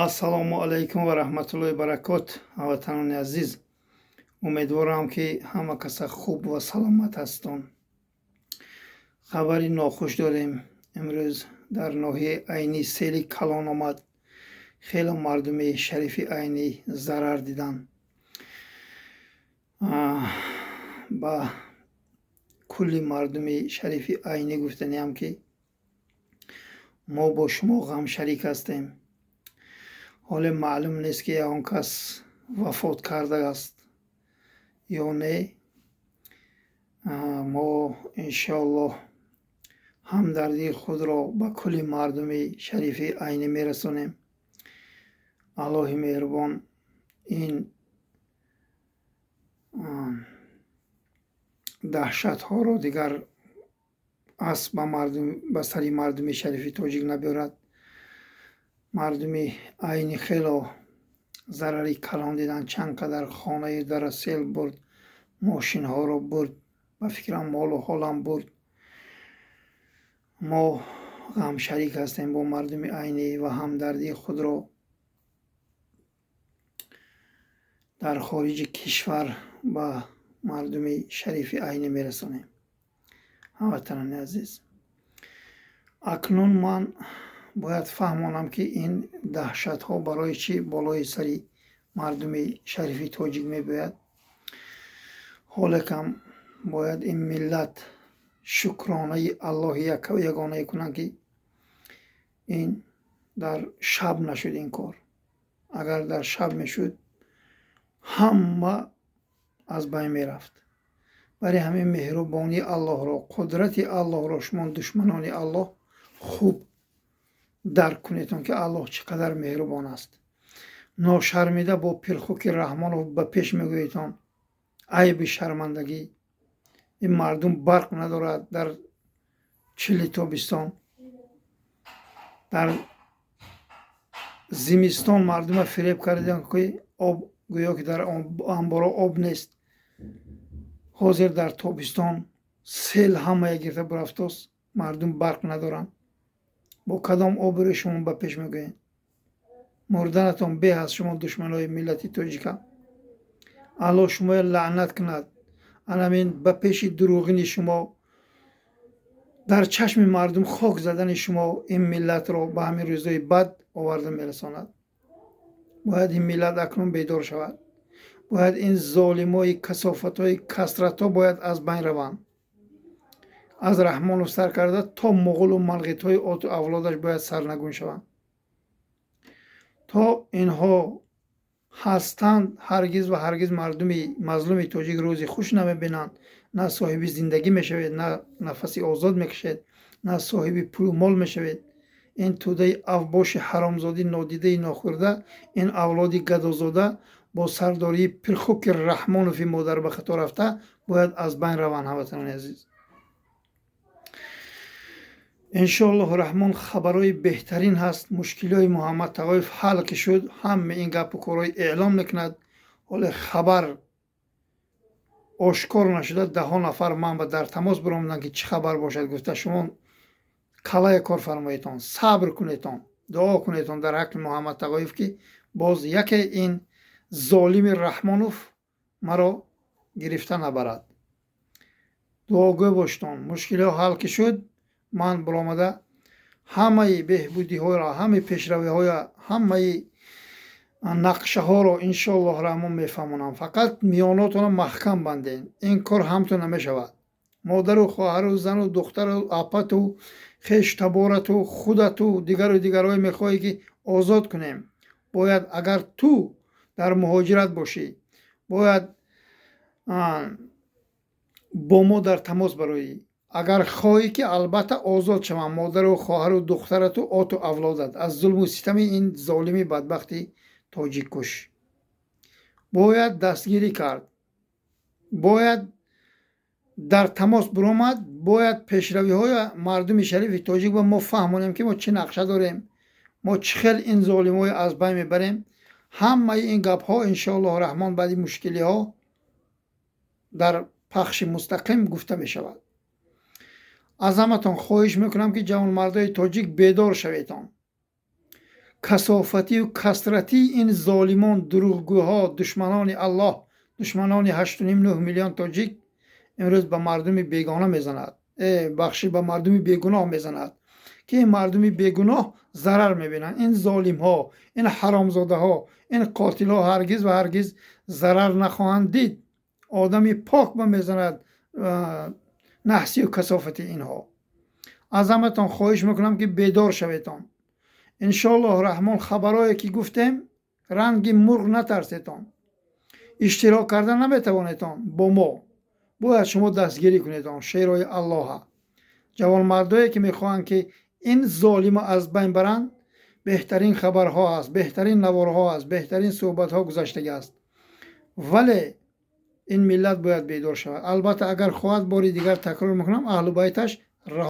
Ассалому алайкум ва раҳматуллоҳи баракот, ҳамватанони азиз. Умедворам, ки ҳама каса хуб ва саломат ҳастон. Хабари нохуш дорем. Имрӯз дар ноҳияи Айнӣ сели калон омад. Хело мардуми шарифи Айнӣ зарар диданд. Ба кулли мардуми шарифи Айнӣ гуфтаниам, ки мо бо шумо ғамшарик ҳастем. Ҳоле маълум нест, ки ягон кас вафот кардааст ё не. Мо иншоаллоҳ ҳамдардии худро ба кулли мардуми шарифи Айнӣ мерасонем. Аллоҳи меҳрубон ин даҳшатҳоро дигар ас ба сари мардуми шарифи тоҷик набиёрад. Мардуми Айнӣ хело зарари калон диданд. Чанд қадар хонаю дара сел бурд, мошинҳоро бурд, ба фикрам, молу ҳолам бурд. Мо ғамшарик ҳастем бо мардуми Айнӣ ва ҳамдардии худро дар хориҷи кишвар ба мардуми шарифи Айнӣ мерасонем. Ҳамватанони азиз, акнун ман бояд фаҳмонам, ки ин даҳшатҳо барои чӣ болои сари мардуми шарифи тоҷик мебиёяд. Ҳолекам бояд ин миллат шукронаи Аллоҳи ягонае кунанд, ки ин дар шаб нашуд ин кор. Агар дар шаб мешуд, ҳама аз байн мерафт. Барои ҳамин меҳрубонии Аллоҳро, қудрати Аллоҳро шумо, душманони Аллоҳ, хуб дарк кунедон, ки Аллоҳ чӣ қадар меҳрубон аст. Ношармида бо Пирхуки Раҳмонов ба пеш мегӯедон. Айби шармандагӣ, ин мардум барқ надорад дар чили тобистон, дар зимистон мардума фиреб кардидан, ки об, гӯё ки дар анборо об нест. Ҳозир дар тобистон сел ҳамая гирифта бурафтост, мардум барқ надоранд. Бо кадом обрӯи шумо ба пеш мегӯед? Мурданатон беҳ аст, шумо душманои миллати тоҷика. Аллоҳ шумоя лаънат кунад. Анамин ба пеши дурӯғини шумо, дар чашми мардум хок задани шумо ин миллатро ба ҳамин рӯзҳои бад оварда мерасонад. Бояд ин миллат акнун бедор шавад. Бояд ин золимои касофатҳои касратҳо бояд аз байн раванд. Аз Раҳмонов сар карда то муғулу малғитҳои оту авлодаш бояд сарнагун шаванд. То инҳо ҳастанд, ҳаргиз ва ҳаргиз мардуми мазлуми тоҷик рӯзи хуш намебинанд. На соҳиби зиндагӣ мешавед, на нафаси озод мекашед, на соҳиби пулу мол мешавед. Ин тӯдаи авбоши ҳаромзодӣ, нодидаи нохӯрда, ин авлоди гадозода бо сардории Пирхуки Раҳмонови модар ба хато рафта бояд аз байн раванд. Ҳамватанони азиз, иншоаллоҳу раҳмон хабарҳои беҳтарин ҳаст. Мушкилиҳои Муҳаммад Тағоев ҳал ки шуд, ҳама ин гапу корҳои эълом мекунад. Ҳоле хабар ошкор нашуда, даҳо нафар ман ба дар тамос биромаданд, ки чӣ хабар бошад гуфта. Шумо калая кор фармоедтон, сабр кунедтон, дуо кунедтон дар ҳаққи Муҳаммад Тағоев, ки боз яке ин золими Раҳмонов маро гирифта набарад. Дуогӯ боштон. Мушкилиҳо ҳал ки шуд, ман баромада ҳамаи беҳбудиҳоро, ҳамаи пешравиҳоя, ҳамаи нақшаҳоро иншоаллоҳ раҳмон мефаҳмонам. Фақат миёнотонро маҳкам банден. Ин кор ҳамту намешавад. Модару хоҳару зану духтару апату хешу таборату худату дигару дигарҳое мехоҳӣ, ки озод кунем. Бояд, агар ту дар муҳоҷират бошӣ, бояд бо мо дар тамос бароӣ. Агар хоҳӣ, ки албатта озод шаванд модару хоҳару духтарату оту авлодат аз зулму ситами ин золими бадбахти тоҷиккуш, бояд дастгирӣ кард, бояд дар тамос биромад, бояд пешравиҳои мардуми шарифи тоҷик ба мо фаҳмонем, ки мо чӣ нақша дорем, мо чӣ хел ин золимҳоро аз байн мебарем. Ҳамаи ин гапҳо иншоаллоҳу раҳмон баъди мушкилиҳо дар пахши мустақим гуфта мешавад. Аз ҳаматон хоҳиш мекунам, ки ҷавонмардои тоҷик бедор шаветон. Касофатию касратии ин золимон, дурӯғгӯҳо, душманони Аллоҳ, душманони 8,5-9 миллион тоҷик имрӯз ба мардуми бегона мезанад, бахшӣ, ба мардуми бегуноҳ мезанад, ки ин мардуми бегуноҳ зарар мебинанд. Ин золимҳо, ин ҳаромзодаҳо, ин қотилҳо ҳаргиз ва ҳаргиз зарар нахоҳанд дид. Одами пок ба мезанад наҳсию касофати инҳо. Аз ҳаматон хоҳиш мекунам, ки бедор шаветон. Иншоаллоҳ Раҳмон, хабарое ки гуфтем, ранги мурғ натарсетон. Иштирок карда наметавонетон бо мо, бояд шумо дастгирӣ кунедон шерои Аллоҳа. Ҷавонмардое, ки мехоҳанд, ки ин золима аз байн баранд, беҳтарин хабарҳо аст, беҳтарин наворҳо аст, беҳтарин суҳбатҳо гузаштагӣ аст. Вале ин миллат бояд бедор шавад. Албатта, агар хоҳад, бори дигар такрор мекунам, аҳлу байташ.